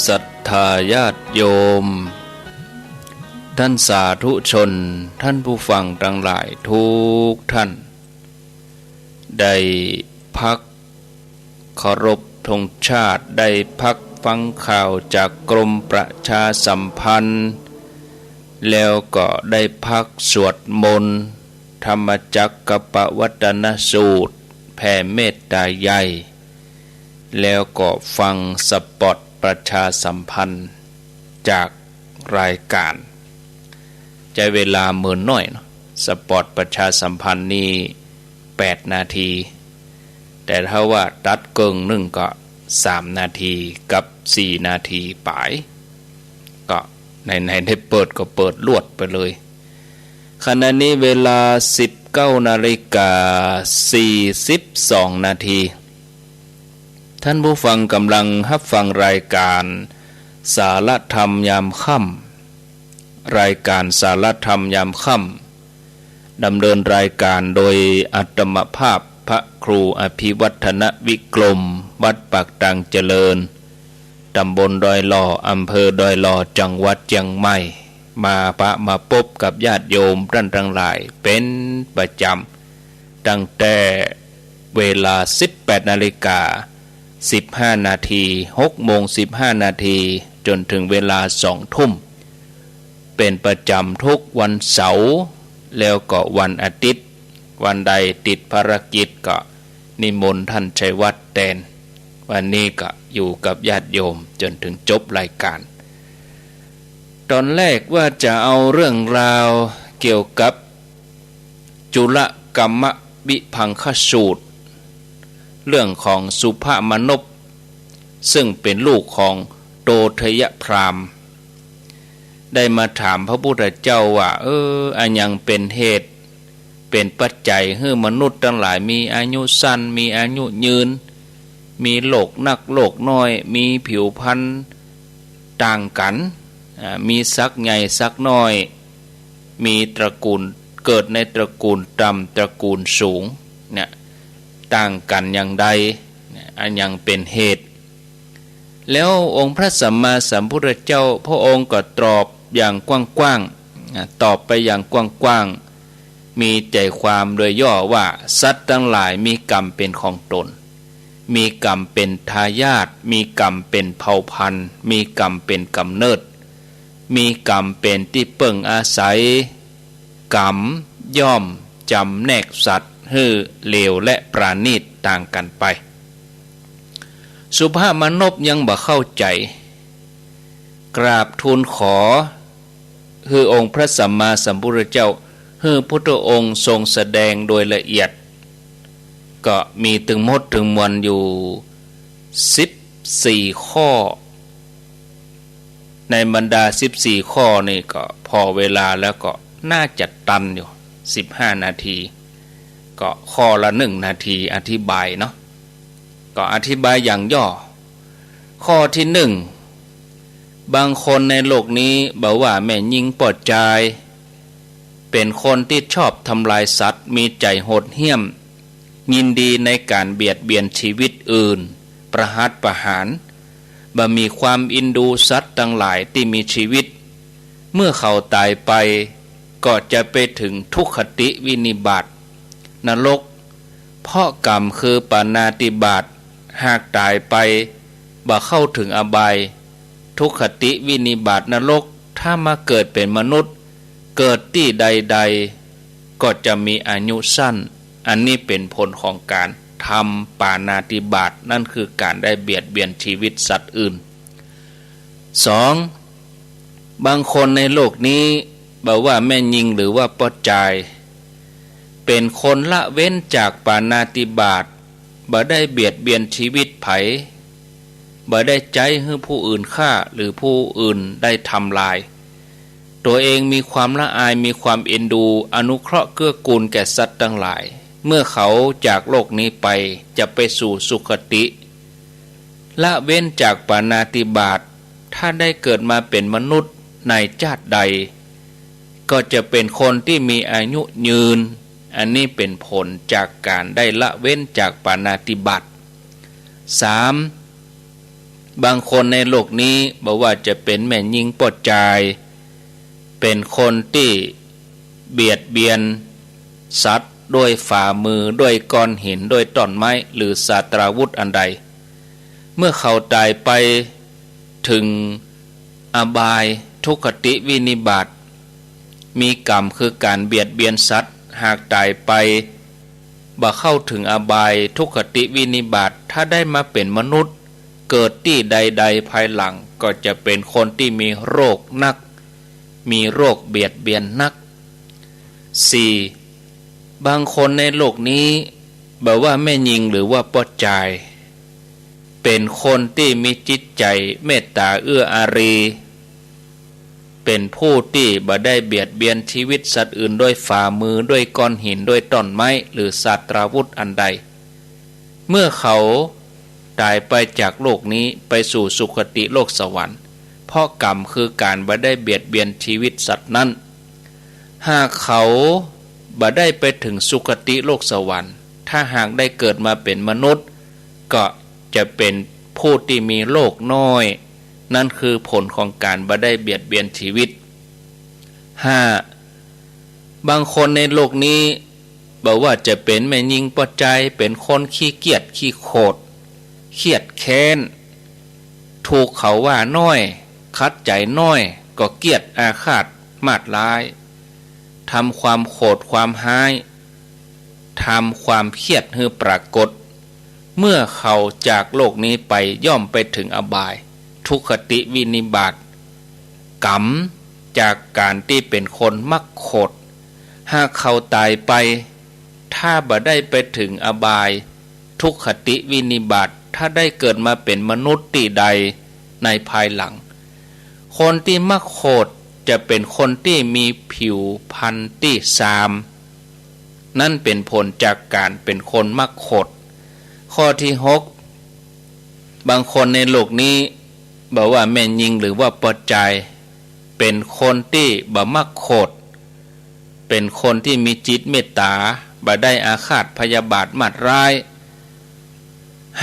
ศรัทธาญาติโยม ท่านสาธุชน ท่านผู้ฟังตังหลายทุกท่าน ได้พักเคารพธงชาติ ได้พักฟังข่าวจากกรมประชาสัมพันธ์ แล้วก็ได้พักสวดมนต์ธรรมจักรกัปปวัตตนสูตร แผ่เมตตาใหญ่ แล้วก็ฟังสปอตประชาสัมพันธ์จากรายการ ใจ๊เวลาเมินน้อยเนาะ สปอตประชาสัมพันธ์นี่แปดนาที แต่ถ้าว่าตัดเกิ่งนึ่งก็สามนาทีกับสี่นาทีป๋าย ก็ไหนๆ ได้เปิดก็เปิดลวดไปเลย ขณะนี้เวลาสิบเก้านาฬิกาสี่สิบสองนาที ท่านผู้ฟังกำลังฮับฟังรายการสารธรรมยามค่ำ รายการสารธรรมยามค่ำ ดำเนินรายการโดยอาตมาภาพพระครูอภิวัฒนวิกรม วัดปากตางเจริญ ตำบลดอยหล่อ อำเภอดอยหล่อ จังหวัดเจียงใหม่ มาปะมาปบกับญาติโยมต้านตังหลายเป๋นประจ๋ำ ตั้งแต่เวลาสิบแปดนาฬิกาสิบห้านาที หกโมงสิบห้านาที จ๋นเถิงเวลาสองทุ่ม เป๋นประจ๋ำทุกวันเสาร์ แล้วก็วันอาทิตย์ วันใดติดภารกิจก็นิมนต์ท่านชัยวัฒน์แตน วันนี้ก็อยู่กับญาติโยมจ๋นเถิงจบรายการ ตอนแรกว่าจะเอาเรื่องราวเกี่ยวกับจุลกัมมวิภังคสูตร เรื่องของสุภมนพ ซึ่งเป๋นลูกของโตทยพราหมณ์ ได้มาถามพระพุทธเจ้าว่า เออ อะหยังเป๋นเหตุ เป๋นปัจจัยหื้อมนุษย์ตังหลายมีอายุสั้น มีอายุยืน มีโลกนักโลกน้อย มีผิวพรรณต่างกั๋น อ่า มีศักย์ใหญ่ศักย์น้อย มีตระกูล เกิดในตระกูลต่ำ ตระกูลสูง เนี่ย ต่างกั๋นอย่างใด เนี่ย อะหยังเป๋นเหตุ แล้วองค์พระสัมมาสัมพุทธเจ้าพระองค์ก็ตอบอย่างกว้างๆ อ่ะ ตอบไปอย่างกว้างๆ มีใจ๋ความโดยย่อว่า สัตว์ตังหลายมีกรรมเป๋นของตน มีกรรมเป๋นทายาท มีกรรมเป๋นเผ่าพันธุ์ มีกรรมเป๋นก๋ำเนิด มีกรรมเป๋นตี้เปิ้งอาศัย กรรมย่อมจ๋ำแนกสัตว์หื้อเลวและประณีตต่างกั๋นไป สุภมนพยังบ่เข้าใจ๋ กราบทูลขอ หื้อองค์พระสัมมาสัมพุทธเจ้า หื้อพุทธองค์ทรงแสดงโดยละเอียด ก็มีตึงหมดตึงมวลอยู่สิบสี่ข้อ ในบรรดาสิบสี่ข้อนี่ก็ผ่อเวลาแล้วก็น่าจะตันอยู่สิบห้านาที ก็ข้อละหนึ่งนาทีอธิบายเนาะ ก็อธิบายอย่างย่อ ข้อที่หนึ่ง บางคนในโลกนี้บ่ว่าแม่ญิงป้อจาย เป๋นคนตี้ชอบทำลายสัตว์ มีใจ๋โหดเหี้ยม ยินดีในก๋านเบียดเบียนชีวิตอื่น ประหัตประหาร บ่มีความอินดูสัตว์ตังหลายตี้มีชีวิต เมื่อเขาต๋ายไป ก็จะไปเถิงทุกขติวินิบาต นรก เพราะกรรมคือปาณาติบาต หากต๋ายไปบ่เข้าเถิงอบาย ทุคติวินิบาตนรก ถ้ามาเกิดเป๋นมนุษย์ เกิดตี้ใดๆ ก็จะมีอายุสั้น อันนี้เป๋นผลของก๋านทำปาณาติบาต นั้นคือก๋านได้เบียดเบียนชีวิตสัตว์อื่น สอง บางคนในโลกนี้ บ่ว่าแม่ญิงหรือว่าป้อจาย เป๋นคนละเว้นจากปาณาติบาต บ่ได้เบียดเบียนชีวิตใผ บ่ได้ใจ๊หื้อผู้อื่นฆ่าหรือผู้อื่นได้ทำลาย ตั๋วเองมีความละอาย มีความเอ็นดู อนุเคราะห์เกื้อกูลแก่สัตว์ตังหลาย เมื่อเขาจากโลกนี้ไปจะไปสู่สุคติ ละเว้นจากปาณาติบาต ถ้าได้เกิดมาเป๋นมนุษย์ในจาติใด ก็จะเป๋นคนตี้มีอายุยืน อันนี้เป๋นผลจากก๋านได้ละเว้นจากปาณาติบาต สาม บางคนในโลกนี้ บ่ว่าจะเป๋นแม่ญิงป้อจาย เป๋นคนตี้เบียดเบียนสัตว์ด้วยฝ่ามือ ด้วยก้อนหิน ด้วยต้นไม้ หรือศาสตราวุธอันใด เมื่อเขาต๋ายไปเถิงอบายทุคติวินิบาต มีกรรมคือก๋านเบียดเบียนสัตว์ หากต๋ายไปบ่เข้าเถิงอบายทุคติวินิบาต ถ้าได้มาเป๋นมนุษย์ เกิดตี้ใดๆ ภายหลัง ก็จะเป๋นคนตี้มีโรคนัก มีโรคเบียดเบียนนัก สี่ บางคนในโลกนี้ บ่ว่าแม่ญิงหรือว่าป้อจาย เป๋นคนตี้มีจิตใจ๋เมตต๋าเอื้ออารี เป๋นผู้ตี้บ่ได้เบียดเบียนชีวิตสัตว์อื่นด้วยฝ่ามือ ด้วยก้อนหิน ด้วยต้นไม้ หรือศาสตราวุธอันใด เมื่อเขาต๋ายไปจากโลกนี้ไปสู่สุคติโลกสวรรค์ เพราะกรรมคือก๋านบ่ได้เบียดเบียนชีวิตสัตว์นั้น หากเขาบ่ได้ไปเถิงสุคติโลกสวรรค์ ถ้าหากได้เกิดมาเป๋นมนุษย์ ก็จะเป๋นผู้ตี้มีโรคน้อย นั้นคือผลของก๋านบ่ได้เบียดเบียนชีวิต ห้า บางคนในโลกนี้ บ่ว่าจะเป๋นแม่ญิงป้อจาย เป๋นคนขี้เกียจขี้โขด เครียดแค้น ถูกเขาว่าน้อย ขัดใจ๋น้อย ก็เกียจอาฆาตมาดร้าย ทำความโขดความฮ้าย ทำความเครียดหื้อปรากฏ เมื่อเขาจากโลกนี้ไปย่อมไปเถิงอบาย ทุคติวินิบาต กรรมจากก๋านตี้เป๋นคนมักโขด หากเขาต๋ายไป ถ้าบ่ได้ไปเถิงอบาย ทุคติวินิบาต ถ้าได้เกิดมาเป๋นมนุษย์ตี้ใดในภายหลัง คนตี้มักโขดจะเป๋นคนตี้มีผิวพรรณตี้ซาม นั้นเป๋นผลจากก๋านเป๋นคนมักโขด ข้อตี้หก บางคนในโลกนี้ บ่ว่าแม่ญิงหรือว่าป้อจาย เป๋นคนตี้บ่มักโขด เป๋นคนตี้มีจิตเมตต๋า บ่ได้อาฆาตพยาบาทมาดร้าย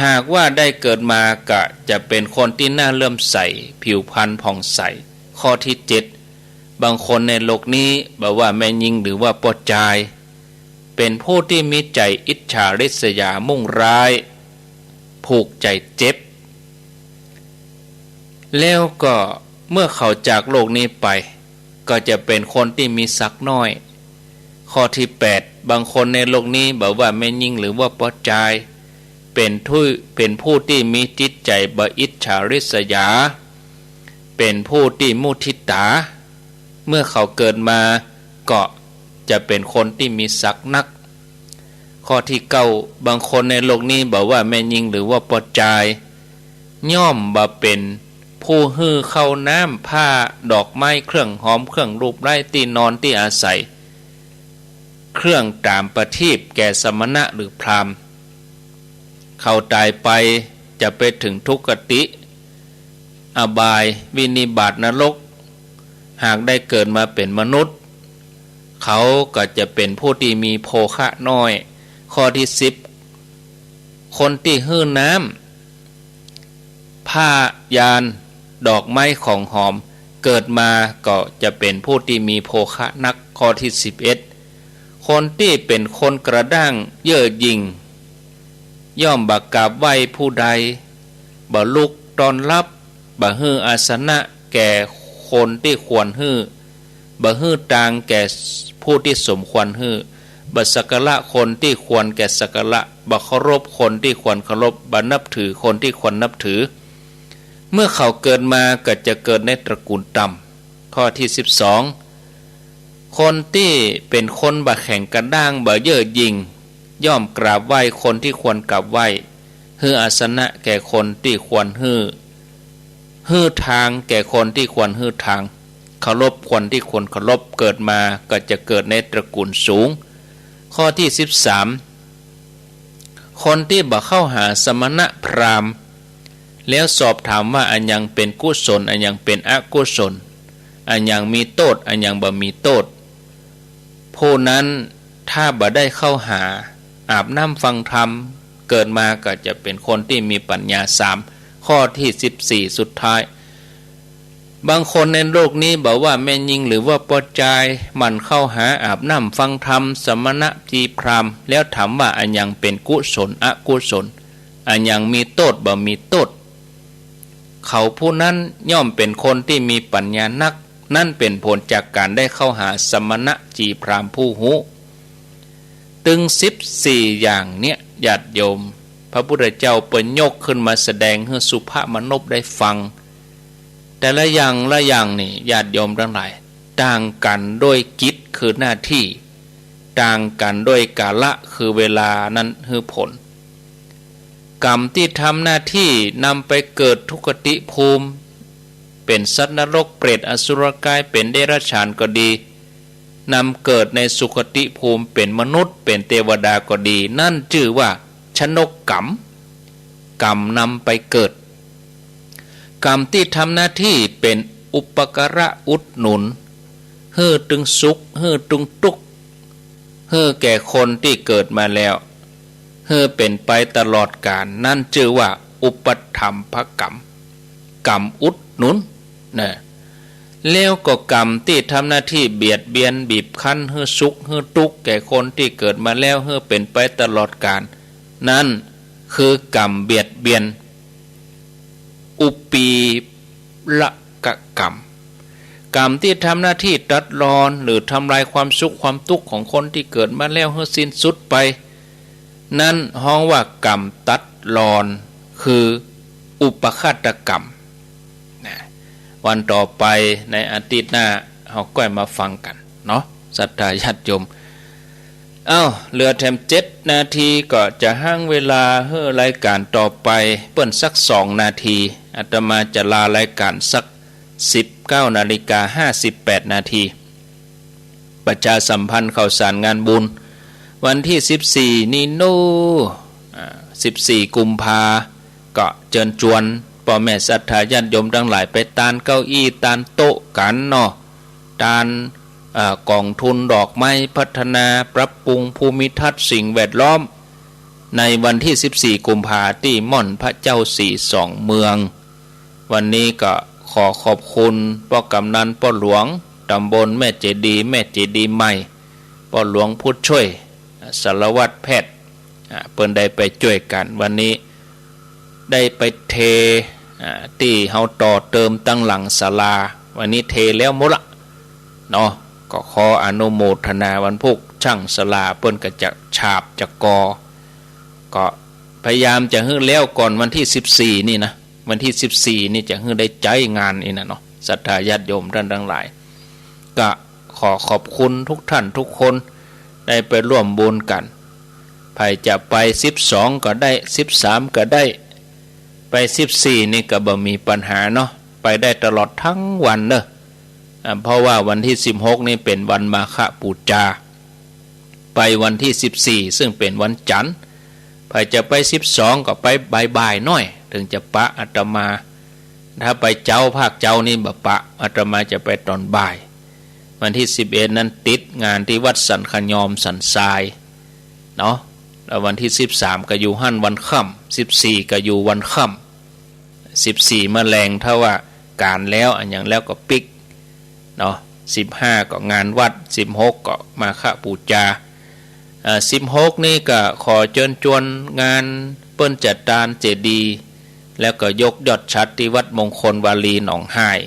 หากว่าได้เกิดมาก็จะเป๋นคนตี้น่าเลื่อมใส ผิวพรรณผ่องใส ข้อตี้เจ็ด บางคนในโลกนี้ บ่ว่าแม่ญิงหรือว่าป้อจาย เป๋นผู้ตี้มีใจ๋อิจฉาริษยามุ่งร้าย ผูกใจ๋เจ็บ แล้วก็เมื่อเขาจากโลกนี้ไป ก็จะเป๋นคนตี้มีศักดิ์น้อย ข้อตี้แปด บางคนในโลกนี้ บ่ว่าแม่ญิงหรือว่าป้อจาย เป๋นผู้ เป๋นผู้ตี้มีจิตใจ๋บ่อิจฉาริษยา เป๋นผู้ตี้มุทิตา เมื่อเขาเกิดมาก็จะเป๋นคนตี้มีศักดิ์นัก ข้อตี้เก้า บางคนในโลกนี้ บ่ว่าแม่ญิงหรือว่าป้อจาย ย่อมบ่เป๋นผู้หื้อข้าวน้ำผ้าดอกไม้เครื่องหอมเครื่องลูบไล้ตี้นอนตี้อาศัย เครื่องต๋ามประทีปแก่สมณะหรือพราหมณ์ เขาต๋ายไปจะไปเถิงทุคติ อบาย วินิบาตนรก หากได้เกิดมาเป๋นมนุษย์ เขาก็จะเป๋นผู้ตี้มีโภคะน้อย ข้อตี้สิบ คนตี้หื้อน้ำ ผ้ายาน ดอกไม้ของหอม เกิดมาก็จะเป๋นผู้ตี้มีโภคะนัก ข้อตี้สิบเอ็ด คนตี้เป๋นคนกระด้างเย่อหยิ่ง ย่อมบ่กราบไหว้ผู้ใด บ่ลุกต้อนรับ บ่หื้ออาสนะแก่คนตี้ควรหื้อ บ่หื้อตางแก่ผู้ตี้สมควรหื้อ บ่สักการะคนตี้ควรแก่สักการะ บ่เคารพคนตี้ควรเคารพ บ่นับถือคนตี้ควรนับถือ เมื่อเขาเกิดมาก็จะเกิดในตระกูลต่ำ ข้อตี้สิบสอง คนตี้เป๋นคนบ่แข็งกระด้าง บ่เย่อหยิ่ง ย่อมกราบไหว้คนตี้ควรกราบไหว้ หื้ออาสนะแก่คนตี้ควรหื้อ หื้อตางแก่คนตี้ควรหื้อตาง เคารพคนตี้ควรเคารพ เกิดมาก็จะเกิดในตระกูลสูง ข้อตี้สิบสาม คนตี้บ่เข้าหาสมณะพราหมณ์ แล้วสอบถามว่าอันหยังเป๋นกุศล อันหยังเป๋นอกุศล อันหยังมีโต้ษ อันหยังบ่มีโต้ษ ผู้นั้นถ้าบ่ได้เข้าหา อาบน้ำฟังธรรม เกิดมาก็จะเป๋นคนตี้มีปัญญาสาม ข้อตี้สิบสี่ สุดท้าย บางคนในโลกนี้บ่ว่าแม่ญิงหรือว่าป้อจาย หมั่นเข้าหาอาบน้ำฟังธรรม สมณะจีพราหมณ์ แล้วถามว่าอันหยังเป๋นกุศล อกุศล อันหยังมีโต้ษ บ่มีโต้ษ เขาผู้นั้นย่อมเป๋นคนตี้มีปัญญานัก นั้นเป๋นผลจากก๋านได้เข้าหาสมณะจีพราหมณ์ผู้ฮู้ ตึงสิบสี่อย่างเนี้ย ญาติโยม พระพุทธเจ้าเปิ้นยกขึ้นมาแสดงหื้อสุภมนพได้ฟัง แต่ละอย่างละอย่างนี่ ญาติโยมตังหลาย ต่างกั๋นโดยกิจคือหน้าตี้ ต่างกั๋นโดยกาละคือเวลานั้นหื้อผล กรรมตี้ทำหน้าตี้นำไปเกิดทุกขติภูมิ เป๋นสัตว์นรก เปรต อสุรกาย เป๋นเดรัจฉานก็ดี นำเกิดในสุคติภูมิ เป๋นมนุษย์ เป๋นเตวดาก็ดี นั้นจื้อว่าชนกกรรม กรรมนำไปเกิด กรรมตี้ทำหน้าตี้เป๋นอุปการะอุดหนุน หื้อตึงสุข หื้อตึงตุ๊กข์ หื้อแก่คนตี้เกิดมาแล้ว หื้อเป๋นไปตลอดกาล นั้นจื้อว่าอุปถัมภกรรม กรรมอุดหนุน นะ แล้วก็กรรมตี้ทำหน้าตี้เบียดเบียนบีบคั้น หื้อสุขหื้อตุ๊กข์แก่คนตี้เกิดมาแล้ว หื้อเป๋นไปตลอดกาล นั้นคือกรรมเบียดเบียน อุปีรกกรรม กรรมตี้ทำหน้าตี้ตัดรอนหรือทำลายความสุขความตุ๊กข์ของคนตี้เกิดมาแล้วหื้อสิ้นสุดไป นั้นฮ้องว่ากรรมตัดรอน คืออุปฆาตกรรม นะ วันต่อไปในอาทิตย์หน้า เฮาก้อยมาฟังกั๋นเนาะ ศรัทธาญาติโยม เอ้า เหลือแถมเจ็ดนาที ก็จะหั้งเวลาหื้อรายก๋านต่อไปเปิ้นสักสองนาที อาตมาจะลารายก๋านสักสิบเก้านาฬิกาห้าสิบแปดนาที ประชาสัมพันธ์ข่าวสารงานบุญ วันตี้สิบสี่นี่โน่ อ่า สิบสี่กุมภา ก็เจิญจวนป้อแม่ศรัทธาญาติโยมตังหลายไปตานเก้าอี้ตานโต๊ะกั๋นเนาะ ตาน อ่า ก๋องทุนดอกไม้พัฒนาปรับปรุงภูมิทัศน์สิ่งแวดล้อม ในวันตี้สิบสี่กุมภาตี้ม่อนพระเจ้าสีสองเมือง วันนี้ก็ขอขอบคุณป้อกำนันป้อหลวงตำบลแม่เจดีย์ แม่เจดีย์ใหม่ ป้อหลวงผู้ช่วย สารวัตรแพทย์ อ่า เปิ้นได้ไปจ้วยกั๋น วันนี้ได้ไปเท อ่า ตี้เฮาต่อเติมตังหลังศาลา วันนี้เทแล้วหมดละเนาะ ก็ขออนุโมทนา วันพูกจ้างศาลาเปิ้นก็จะฉาบจะก่อ ก็พยายามจะหื้อแล้วก่อนวันตี้สิบสี่นี่นะ วันตี้สิบสี่นี่จะหื้อได้ใจ๊งานอี้นะเนาะ ศรัทธาญาติโยมต้านตังหลาย ก็ขอขอบคุณทุกท่านทุกคนได้ไปร่วมบุญกั๋น ใผจะไปสิบสองก็ได้ สิบสามก็ได้ ไปสิบสี่นี่ก็บ่มีปัญหาเนาะ ไปได้ตลอดตึงวันเน่อ อ่า เพราะว่าวันตี้สิบหกนี่เป๋นวันมาฆปูจา ไปวันตี้สิบสี่ ซึ่งเป๋นวันจันทร์ ใผจะไปสิบสองก็ไปบ่ายๆ หน้อย เถิงจะปะอาตมา ถ้าไปเจ๊าภาคเจ๊านี่บ่ปะ อาตมาจะไปต๋อนบ่าย วันตี้สิบเอ็ดนั้นติดงานตี้วัดสันขยอมสันทรายเนาะ แล้ววันตี้สิบสามก็อยู่หั้นวันค่ำ สิบสี่ก็อยู่วันค่ำ สิบสี่มะแลง ถ้าว่าก๋านแล้วอะหยังแล้วก็ปิ๊กเนาะ สิบห้าก็งานวัด สิบหกก็มาฆปูจา อ่า สิบหกนี่ก็ขอเจิญจวนงานเปิ้นจัดตานเจดีย์ แล้วก็ยกยอดฉัตรตี้วัดมงคลวารีหนองฮาย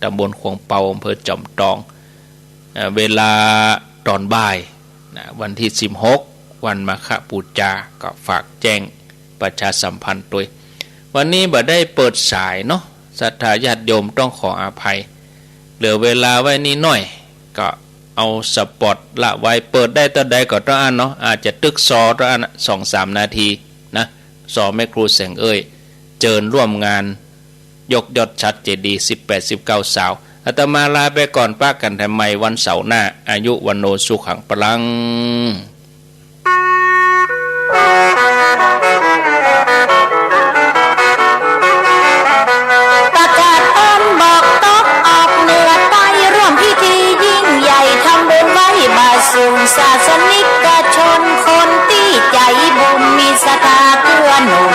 ตำบลขวงเปา อำเภอจอมตอง อ่า เวลาตอนบ่ายนะ วันตี้สิบหก วันมาฆบูชา ก็ฝากแจ้งประชาสัมพันธ์ตวย วันนี้บ่ได้เปิดสายเนาะ ศรัทธาญาติโยมต้องขออภัย เหลือเวลาไว้นิดหน้อย ก็เอาสปอตละไว้ เปิดได้เต้าใดก็เต้าอั้นเนาะ อาจจะตึกซอเต้าอั้นน่ะ สองสามนาทีนะ ซอแม่ครูแสงเอ้ย เจิญร่วมงานยกยอดฉัตรเจดีย์ สิบแปด สิบเก้า เสาร์ อาตมาลาไปก่อน ปะกั๋นใหม่วันเสาร์หน้า อายุ วัณโณ สุขัง พลัง ประกาศตนบอกตกออกเหนือใต้ ร่วมพิธียิ่งใหญ่ทำบุญไหว้บาทสูง ศาสนิกชนคนตี้ใจ๋บุญ มีศรัทธาเกื้อหนุน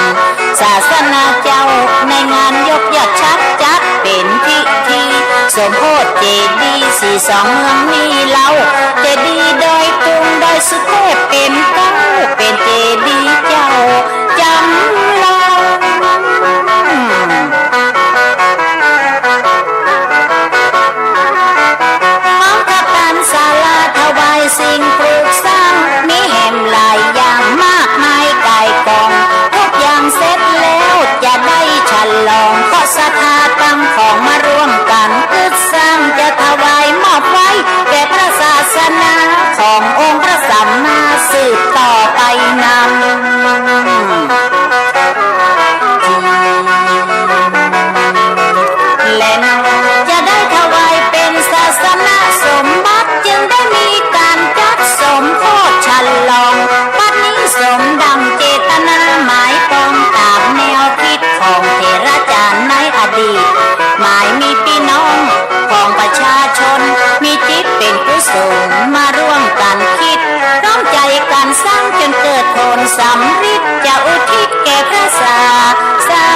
ศาสนาเจ้า ในงานยกยอดฉัตรจัดเป๋นพิธีสมโภชเจดีย์ สี่สองเมืองนี้เล่า เจดีย์ดอยตุง ดอยสุเทพเป๋นเก๊า เป๋นเจดีย์เจ้า จำลอง พร้อมกับตานศาลาถวายสิ่งปลูกสร้าง มีแหมหลายอย่างมากมายก่ายกอง ทุกอย่างเสร็จแล้วจะได้ฉลอง เพราะศรัทธาตั้งของมาร่วมกั๋น กึ๊ดสร้างจะถวายมอบไว้ แก่พระศาสนาขององค์พระสัมมาสืบต่อไปนำ และจะได้ถวายเป๋นศาสนสมบัติ จึงได้มีก๋านจัดสมโภชฉลอง บัดนี้สมดังเจตนาหมายปอง ต๋ามแนวคิดของเถราจ๋ารย์ในอดีต หมายมีปี้น้อง ของประชาชน มีจิตเป๋นกุศลมาร่วมกั๋นคิด พร้อมใจ๋กั๋นสร้างจนเกิดผลสำริด จะอุทิศแก่พระศาสนา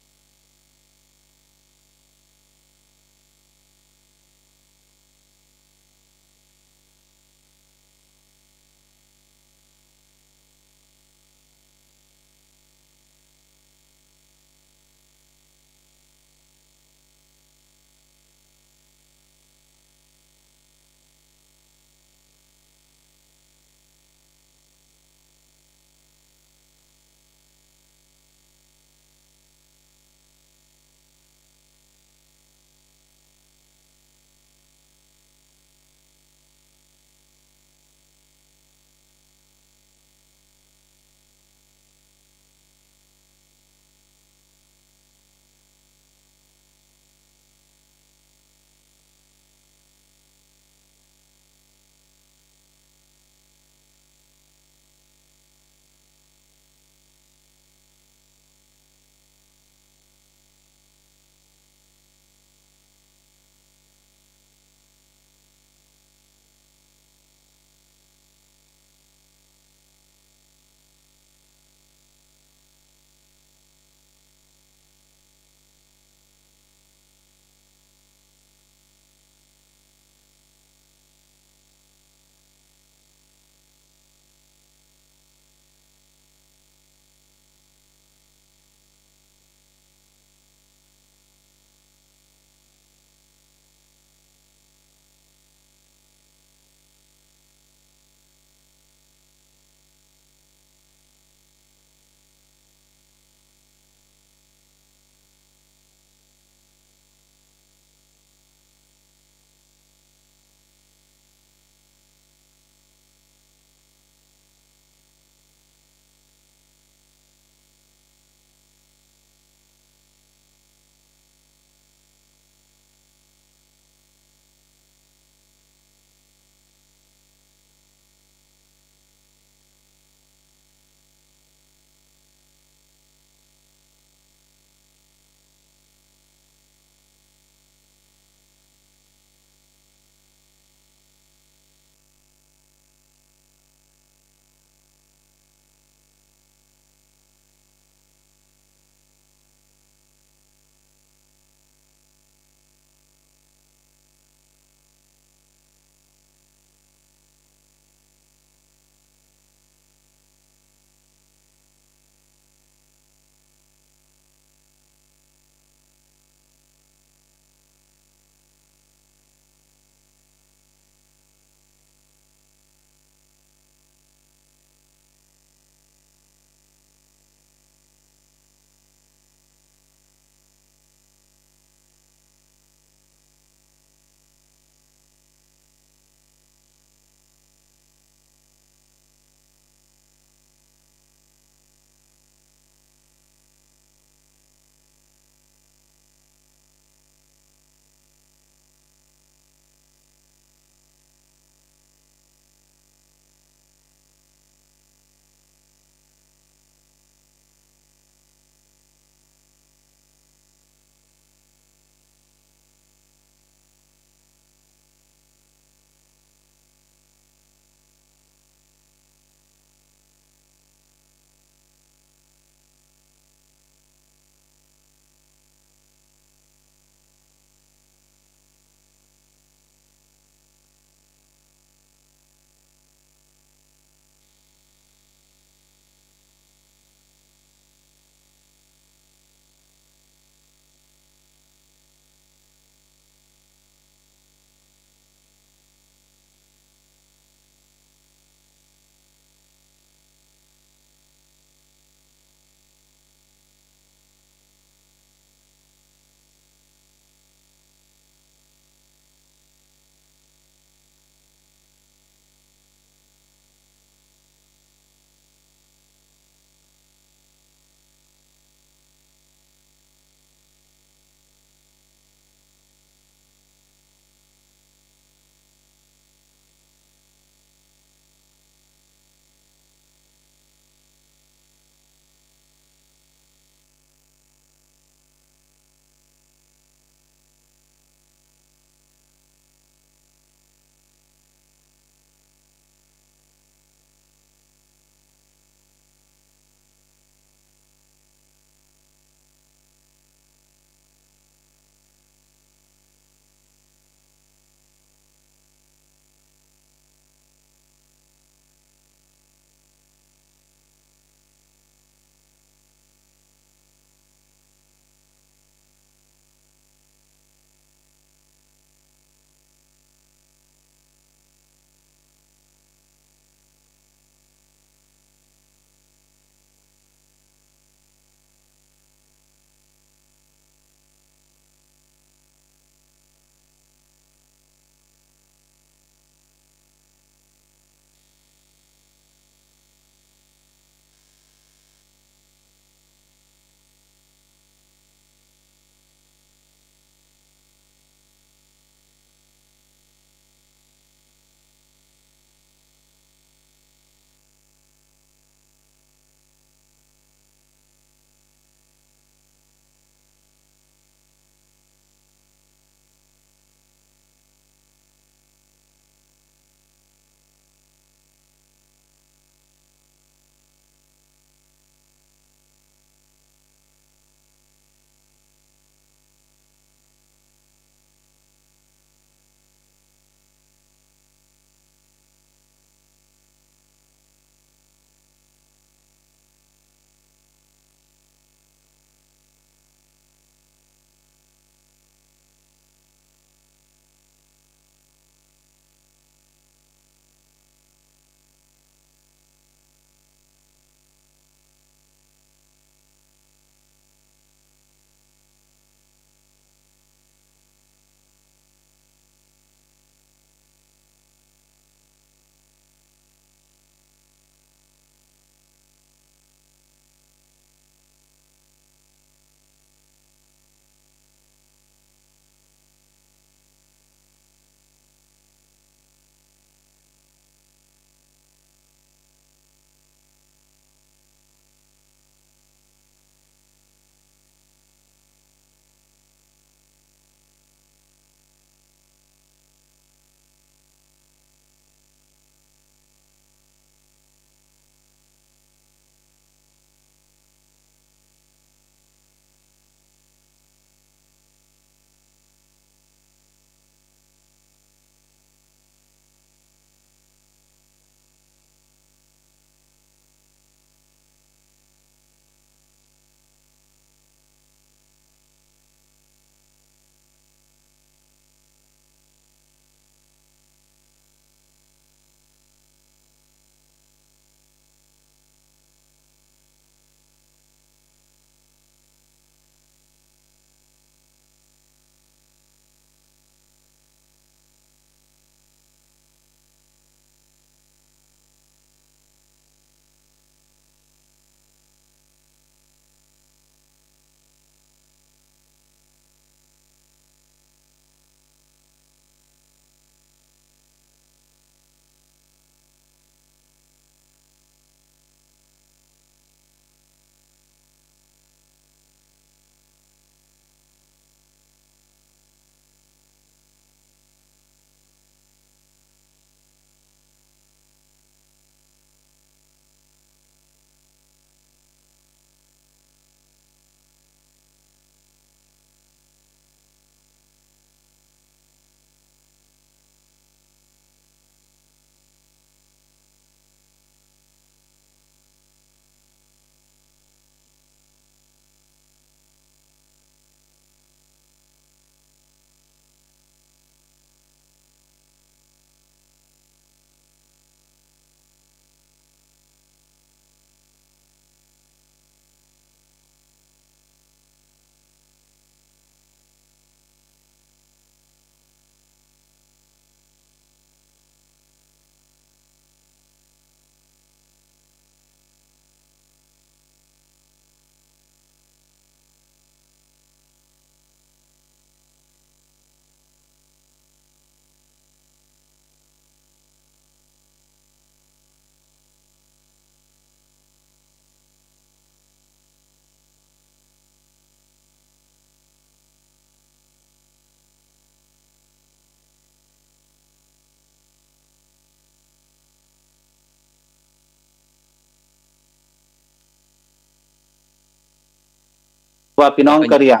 ก็พี่น้องกะเหรี่ยง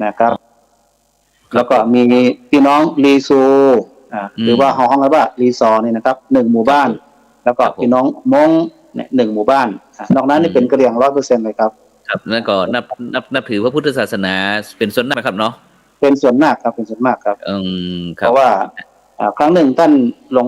นะครับ ครับ แล้วก็มีพี่น้องลีซู อ่า อืม หรือว่าเฮาฮ้องกันว่าลีซอร์นี่นะครับ หนึ่งหมู่บ้าน ครับผม แล้วก็ ครับผม พี่น้องม้งเนี่ย หนึ่งหมู่บ้าน อ่า นอกนั้นนี่ อืม เป๋นกะเหรี่ยงร้อยเปอร์เซ็นต์เลยครับ ครับ แล้วก็นับ นับ นับถือพระพุทธศาสนาเป๋นส่วนนักนะครับเนาะ เป๋นส่วนมากครับ เป๋นส่วนมากครับ อืม ครับ เพราะว่า อ่า ครั้งหนึ่งต้านหลวง